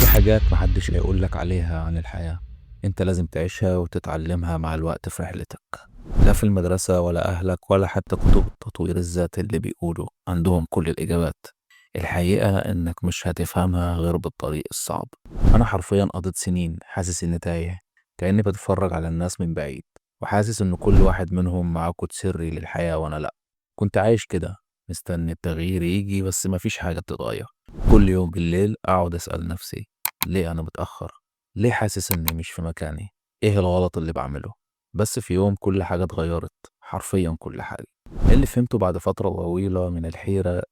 في حاجات محدش هيقولك عليها عن الحياة، انت لازم تعيشها وتتعلمها مع الوقت في رحلتك. لا في المدرسة ولا أهلك ولا حتى كتب التطوير الذاتي اللي بيقولوا عندهم كل الإجابات. الحقيقة إنك مش هتفهمها غير بالطريق الصعب. أنا حرفيا قضيت سنين حاسس إني تايه، كأني بتفرج على الناس من بعيد، وحاسس إن كل واحد منهم معاه كود سري للحياة وأنا لأ. كنت عايش كده مستني التغيير يجي، بس مفيش حاجة بتتغير. كل يوم بالليل أقعد أسأل نفسي، ليه أنا متأخر؟ ليه حاسس إني مش في مكاني؟ إيه الغلط اللي بعمله؟ بس في يوم كل حاجة اتغيرت، حرفيا كل حاجة. اللي فهمته بعد فترة طويلة من الحيرة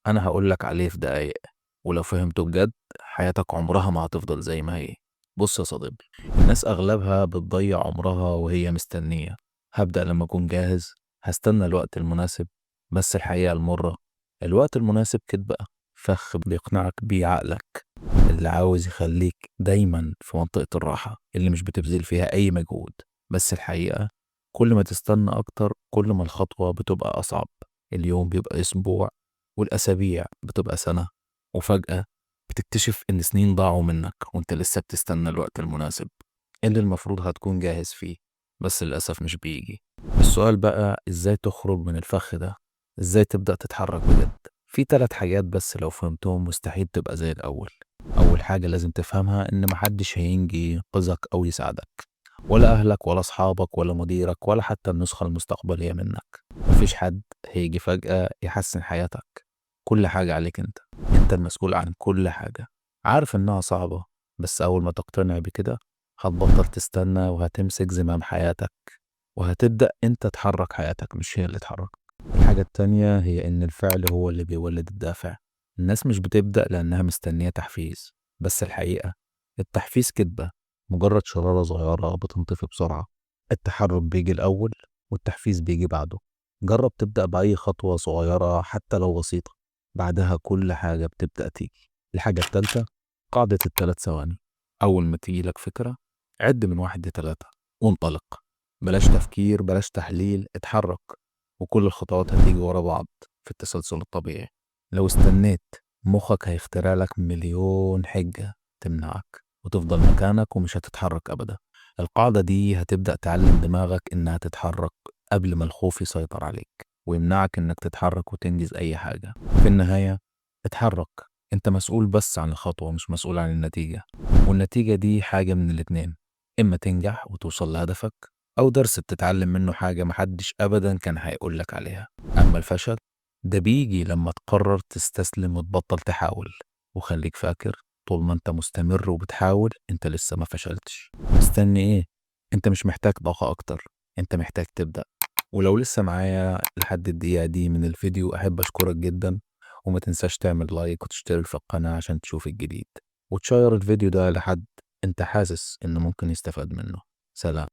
أنا هقولك عليه في دقايق، ولو فهمته بجد حياتك عمرها ما هتفضل زي ما هي. بص يا صديقي، الناس أغلبها بتضيع عمرها وهي مستنية. هبدأ لما أكون جاهز، هستنى الوقت المناسب. بس الحقيقة المرة، الوقت المناسب كدبة، فخ بيقنعك بيه عقلك اللي عاوز يخليك دايما في منطقة الراحة اللي مش بتبذل فيها أي مجهود. بس الحقيقة كل ما تستنى أكتر كل ما الخطوة بتبقى أصعب. اليوم بيبقى أسبوع، والأسابيع بتبقى سنة، وفجأة بتكتشف إن سنين ضاعوا منك وإنت لسه بتستنى الوقت المناسب اللي المفروض هتكون جاهز فيه، بس للأسف مش بيجي. السؤال بقى، إزاي تخرج من الفخ ده؟ إزاي تبدأ تتحرك بجد؟ في 3 حاجات بس لو فهمتهم مستحيل تبقى زي الأول. أول حاجة لازم تفهمها إن محدش هينجي ينقذك أو يساعدك، ولا أهلك ولا أصحابك ولا مديرك ولا حتى النسخة المستقبلية منك. مفيش حد هيجي فجأة يحسن حياتك، كل حاجة عليك انت، انت المسؤول عن كل حاجة. عارف انها صعبة، بس اول ما تقتنع بكده هتبطل تستنى وهتمسك زمام حياتك، وهتبدأ انت تحرك حياتك مش هي اللي تحرك. الحاجة التانية هي ان الفعل هو اللي بيولد الدافع. الناس مش بتبدأ لانها مستنية تحفيز، بس الحقيقة التحفيز كدبة، مجرد شرارة صغيرة بتنطفي بسرعة. التحرك بيجي الأول والتحفيز بيجي بعده. جرب تبدأ بأي خطوة صغيرة حتى لو بسيطة، بعدها كل حاجة بتبدأ تيجي. الحاجة التالتة، قاعدة ال3 ثواني. أول ما تيجي لك فكرة عد من 1 ل3 وانطلق. بلاش تفكير، بلاش تحليل، اتحرك، وكل الخطوات هتيجي ورا بعض في التسلسل الطبيعي. لو استنيت مخك هيخترع لك مليون حجة تمنعك وتفضل مكانك ومش هتتحرك أبدا. القاعدة دي هتبدأ تعلم دماغك إنها تتحرك قبل ما الخوف يسيطر عليك ويمنعك إنك تتحرك وتنجز أي حاجة. في النهاية اتحرك، أنت مسؤول بس عن الخطوة مش مسؤول عن النتيجة. والنتيجة دي حاجة من الاتنين، إما تنجح وتوصل لهدفك، أو درس بتتعلم منه حاجة محدش أبدا كان هيقولك عليها. أما الفشل ده بيجي لما تقرر تستسلم وتبطل تحاول. وخليك فاكر، طول ما انت مستمر وبتحاول انت لسه ما فشلتش. مستني ايه؟ انت مش محتاج طاقة اكتر، انت محتاج تبدأ. ولو لسه معايا لحد الدقيقة دي من الفيديو احب اشكرك جدا، وما تنساش تعمل لايك وتشترك في القناة عشان تشوف الجديد، وتشير الفيديو ده لحد انت حاسس انه ممكن يستفاد منه. سلام.